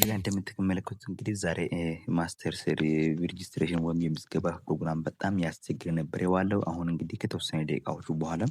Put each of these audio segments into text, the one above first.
ላይ እንደምትመለከቱት እንግዲህ ዛሬ masters registration ወይም የምዝገባ ፕሮግራም በጣም ያስቸግር ነበር የዋለው። አሁን እንግዲህ ከተወሰነ ደቂቃዎቹ በኋላ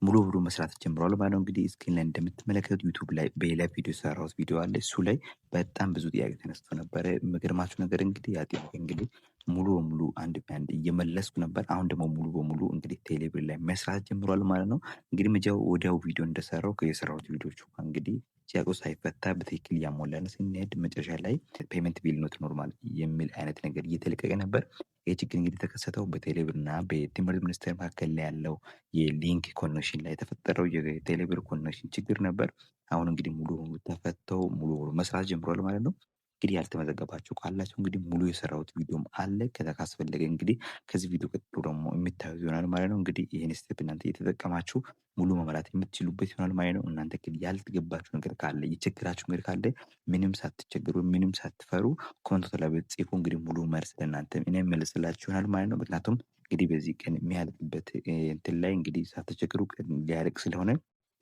ሙሉ በሙሉ መስራት ጀምረዋል ማለት ነው። እንግዲህ screen ላይ እንደምትመለከቱት ዩቱብ ላይ በሌላ ቪዲዮ የሰራሁት ቪዲዮ አለ። እሱ ላይ በጣም ብዙ ጥያቄ ተነስቶ ነበረ። የሚገርማችሁ ነገር እንግዲህ ያ ጥያቄ እንግዲህ ሙሉ በሙሉ አንድ በአንድ እየመለስኩ ነበር። አሁን ደግሞ ሙሉ በሙሉ እንግዲህ ቴሌብር ላይ መስራት ጀምሯል ማለት ነው። እንግዲህ መጃው ወዲያው ቪዲዮ እንደሰራው የሰራሁት ቪዲዮቹ እንግዲህ ጥያቄው ሳይፈታ በትክክል እያሞላን ስንሄድ መጨረሻ ላይ payment bill not normal የሚል አይነት ነገር እየተለቀቀ ነበር። ይህ ችግር እንግዲህ የተከሰተው በቴሌብር እና በትምህርት ሚኒስቴር መካከል ላይ ያለው የ link connection ላይ የተፈጠረው የቴሌብር connection ችግር ነበር። አሁን እንግዲህ ሙሉ በሙሉ ተፈተው ሙሉ በሙሉ መስራት ጀምሯል ማለት ነው። እንግዲህ ያልተመዘገባችሁ ካላችሁ እንግዲህ ሙሉ የሰራሁት ቪዲዮም አለ። ከዛ ካስፈለገ እንግዲህ ከዚህ ቪዲዮ ቀጥሎ ደግሞ የሚታዩት ይሆናል ማለት ነው። እንግዲህ ይህን step እናንተ እየተጠቀማችሁ ሙሉ መመላት የምትችሉበት ይሆናል ማለት ነው። እናንተ ግን ያልተገባችሁ ነገር ካለ፣ የቸገራችሁ ነገር ካለ ምንም ሳትቸገሩ ምንም ሳትፈሩ comment ላይ ብትጽፉ እንግዲህ ሙሉ መልስ ለእናንተ እኔ እመልስላችሁ ይሆናል ማለት ነው። ምክንያቱም እንግዲህ በዚህ ቀን የሚያልቅበት እንትን ላይ እንግዲህ ሳትቸገሩ ሊያልቅ ስለሆነ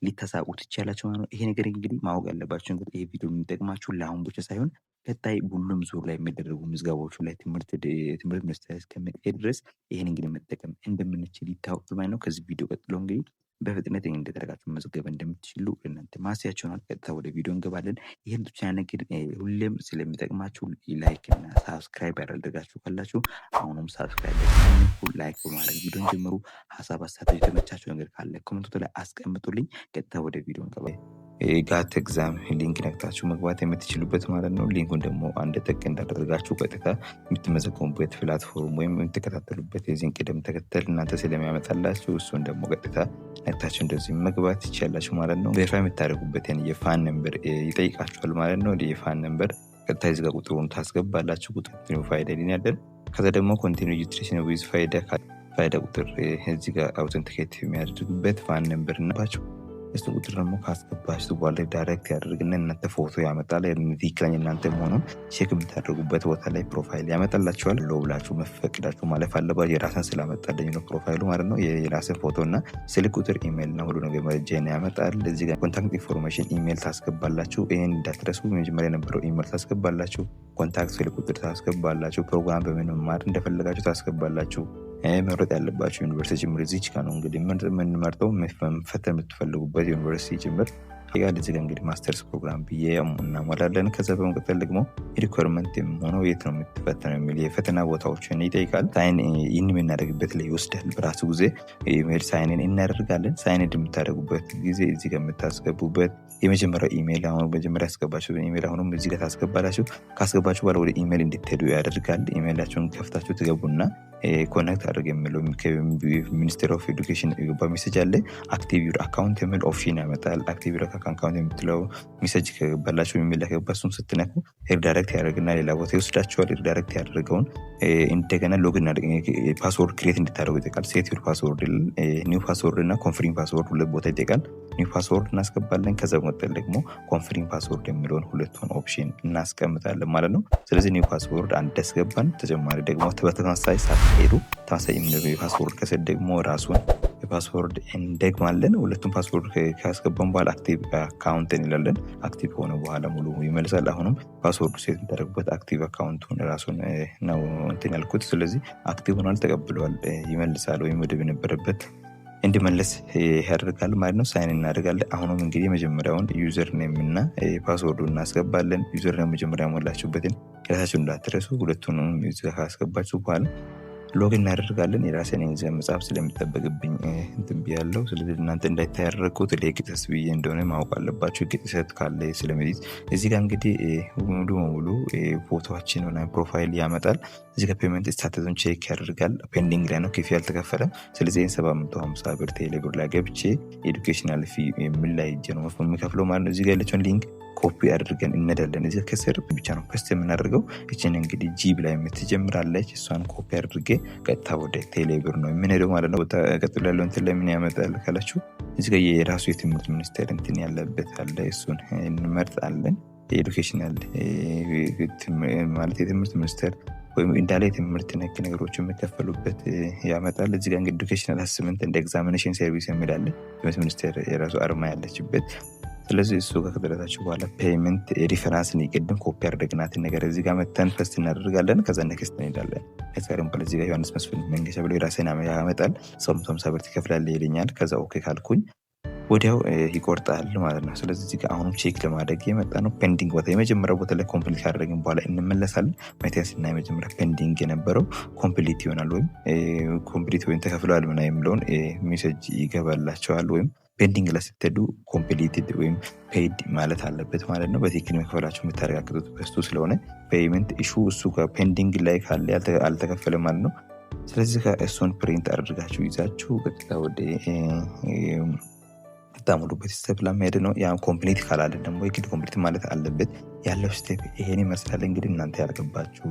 ሊተሳቁ ትችላላችሁ ማለት ነው። ይሄ ነገር እንግዲህ ማወቅ ያለባችሁ እንግዲህ ይሄ ቪዲዮ የሚጠቅማችሁ ለአሁን ብቻ ሳይሆን ቀጣይ ሁሉም ዙር ላይ የሚደረጉ ምዝገባዎቹ ላይ ትምህርት ሚኒስቴር እስከሚቀይር ድረስ ይህን እንግዲህ መጠቀም እንደምንችል ይታወቅ ማለት ነው። ከዚህ ቪዲዮ ቀጥሎ እንግዲህ በፍጥነት እንደተደረጋችሁ መመዝገብ እንደምትችሉ እናንተ ማስያችሁ ነው። ቀጥታ ወደ ቪዲዮ እንገባለን። ይህን ቻናል እንግዲህ ሁሌም ስለሚጠቅማችሁ like እና subscribe ያላደረጋችሁ ካላችሁ አሁንም subscribe፣ like በማድረግ ቪዲዮን ጀምሩ። ሀሳብ አስተያየት፣ የተመቻችሁ ነገር ካለ comment ላይ አስቀምጡልኝ። ቀጥታ ወደ ቪዲዮ እንገባለን። GAT exam link ነክታችሁ መግባት የምትችሉበት ማለት ነው። Link ኡን ደግሞ አንድ ጠቅ እንዳደረጋችሁ ቀጥታ የምትመዘገቡበት platform ወይም የምትከታተሉበት የዚህን ቅደም ተከተል እናንተ ስለሚያመጣላችሁ እሱን ደግሞ ቀጥታ ነክታችሁ እንደዚህ መግባት ትችላላችሁ ማለት ነው። Verify የምታደርጉበትን የ FAN number ይጠይቃችኋል ማለት ነው። የ FAN number ቀጥታ እዚህ ጋር ቁጥሩን ታስገባላችሁ። ቁጥር ፋይዳ ያለን ከዛ ደግሞ continue registration with ፋይዳ፣ ፋይዳ ቁጥር እዚህ ጋር authenticate የሚያደርጉበት FAN number ናቸው። እሱ ቁጥር ደግሞ ካስገባችሁ በኋላ direct ያደርግና እናንተ ፎቶ ያመጣል። ትክክለኛ እናንተ መሆኑን check የምታደርጉበት ቦታ ላይ profile ያመጣላችኋል። Allow ብላችሁ መፈቅዳችሁ ማለፍ አለባችሁ። የራስን ስላመጣልኝ ነው profile ኡ ማለት ነው። የራስን ፎቶ እና ስልክ ቁጥር፣ ኢሜይል እና ሁሉ ነገር መረጃ ያመጣል። እዚህ ጋር contact information ኢሜይል ታስገባላችሁ። ይህን እንዳትረሱ። መጀመሪያ የነበረው ኢሜይል ታስገባላችሁ። Contact ስልክ ቁጥር ታስገባላችሁ። ፕሮግራም በምን መማር እንደፈለጋችሁ ታስገባላችሁ። መምረጥ ያለባቸው ዩኒቨርሲቲ ጭምር እዚች ጋር ነው እንግዲህ የምንመርጠው፣ መፈተን የምትፈልጉበት ዩኒቨርሲቲ ጭምር ጋር። እዚህ ጋር እንግዲህ masters program ብዬ እናሞላለን። ከዛ በመቀጠል ደግሞ requirement የሚሆነው የት ነው የምትፈተነው የሚል የፈተና ቦታዎችን ይጠይቃል። Sign in የምናደርግበት ላይ ይወስዳል። በራሱ ጊዜ ኢሜል sign in እናደርጋለን። Sign in የምታደርጉበት ጊዜ እዚህ ጋር የምታስገቡበት የመጀመሪያው ኢሜል፣ አሁን መጀመሪያ ያስገባችሁ ኢሜል አሁንም እዚህ ጋር ታስገባላችሁ። ካስገባችሁ በኋላ ወደ ኢሜል እንድትሄዱ ያደርጋል። ኢሜላችሁን ከፍታችሁ ትገቡና connect አድርግ የሚለው Ministry of Education የገባ message አለ። Active your account የሚል option ያመጣል። Active your account የምትለው message ከገባላችሁ የሚል ከገባ እሱን ስትነኩ redirect ያደርግና ሌላ ቦታ ይወስዳችኋል። Redirect ያደርገውን እንደገና login password create እንድታደርጉ ይጠይቃል። Set your password፣ new password እና confirm password ሁለት ቦታ ይጠይቃል። New password እናስገባለን። ከዛ በመቀጠል ደግሞ confirm password የሚለውን ሁለቱን option እናስቀምጣለን ማለት ነው። ስለዚህ new password አንድ ያስገባን፣ ተጨማሪ ደግሞ በተመሳሳይ ሳትሄዱ ተመሳሳይ password ከስር ደግሞ ራሱን password እንደግማለን። ሁለቱም password ካስገባን በኋላ active account እንላለን። Active ከሆነ በኋላ ሙሉ ይመልሳል። አሁንም password ኡ set የምታደርጉበት active account ኡን ራሱን ነው እንትን ያልኩት። ስለዚህ active ሆኗል፣ ተቀብለዋል፣ ይመልሳል ወይም ወደ ነበረበት እንዲመለስ ያደርጋል ማለት ነው። Sign እናደርጋለን። አሁንም እንግዲህ የመጀመሪያውን username እና password ኡ እናስገባለን። Username መጀመሪያ ሞላችሁበትን የራሳችሁን እንዳትረሱ። ሁለቱንም ካስገባችሁ በኋላ login እናደርጋለን። የራሴን ገንዘብ መጻፍ ስለሚጠበቅብኝ እንትን ብያለሁ። ስለዚህ እናንተ እንዳይታይ ያደረግኩት ለህግ ጥሰት ብዬ እንደሆነ ማወቅ አለባችሁ። ህግ ጥሰት ካለ ስለሚይዝ እዚህ ጋር እንግዲህ ሙሉ በሙሉ ፎቶችን ሆነ profile ያመጣል። እዚህ ጋር payment status ኡን check ያደርጋል። Pending ላይ ነው፣ ክፍያ አልተከፈለም። ስለዚህ ይህን 750 ብር ቴሌብር ላይ ገብቼ educational fee የሚል ላይ ሄጄ ነው የሚከፍለው ማለት ነው። እዚህ ጋር ያለችውን link copy አድርገን እንሄዳለን። እዚህ ከስር ብቻ ነው paste የምናደርገው። ይችን እንግዲህ G ብላ የምትጀምራለች፣ እሷን ኮፒ አድርጌ ቀጥታ ወደ ቴሌብር ነው የምንሄደው ማለት ነው። ቀጥሎ ያለው እንትን ላይ ምን ያመጣል ካላችሁ እዚህ ጋር የራሱ የትምህርት ሚኒስቴር እንትን ያለበት አለ። እሱን እንመርጣለን። የ educational ማለት የትምህርት ሚኒስቴር ወይም እንዳለ የትምህርት ነክ ነገሮች የሚከፈሉበት ያመጣል። እዚህ ጋር እንግዲህ educational assessment and examination service የሚል አለ። ትምህርት ሚኒስቴር የራሱ አርማ ያለችበት። ስለዚህ እሱ ጋር ከደረሳችሁ በኋላ payment reference ን ቅድም ኮፒ ያደረግናትን ነገር እዚህ ጋር መተን paste እናደርጋለን። ከዛ next እንሄዳለን። ከዛ ደግሞ እዚህ ጋር ዮሐንስ መስፍን መንገሻ ብሎ የራሴን ያመጣል። 750 ብር ትከፍላለህ ይለኛል። ከዛ okay ካልኩኝ ወዲያው ይቆርጣል ማለት ነው። ስለዚህ እዚህ ጋር አሁንም check ለማድረግ የመጣ ነው። Pending ቦታ የመጀመሪያው ቦታ ላይ complete ካደረግን በኋላ እንመለሳለን። መተን ስናይ መጀመሪያ pending የነበረው complete ይሆናል ወይም complete ወይም ተከፍለዋል ምናምን የሚለውን message ይገባላቸዋል። ወይም pending ላይ ስትሄዱ completed ወይም paid ማለት አለበት ማለት ነው። በትክክል መክፈላችሁ የምታረጋግጡት በሱ ስለሆነ payment issue እሱ ጋር pending ላይ ካለ አልተከፈለም ማለት ነው። ስለዚህ እሱን print አድርጋችሁ ይዛችሁ ቀጥታ ወደ የምታሞሉበት step ለመሄድ ነው። ያ complete ካላለ ደግሞ የግድ complete ማለት አለበት። ያለው step ይሄን ይመስላል። እንግዲህ እናንተ ያልገባችሁ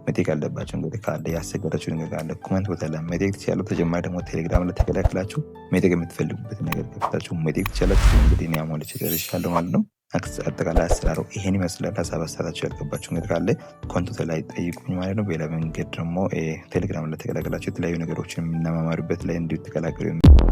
መጠየቅ አለባቸው እንግዲህ ካለ ያስቸገራችሁ ነገር ካለ comment ቦታ ላይ መጠየቅ ትችላላችሁ። ተጨማሪ ደግሞ ቴሌግራም ላይ ተቀላቅላችሁ መጠየቅ የምትፈልጉበት ነገር ከፍታችሁ መጠየቅ ትችላላችሁ። እንግዲህ እኔ አሟልቼ ጨርሻለሁ ማለት ነው። አጠቃላይ አሰራሩ ይሄን ይመስላል። ሀሳብ አስተያየታችሁ ያልገባችሁ ነገር ካለ comment ላይ ጠይቁኝ ማለት ነው። በሌላ መንገድ ደግሞ ቴሌግራም ላይ ተቀላቅላችሁ የተለያዩ ነገሮችን የምንማማርበት ላይ እንዲሁ ተቀላቀሉ።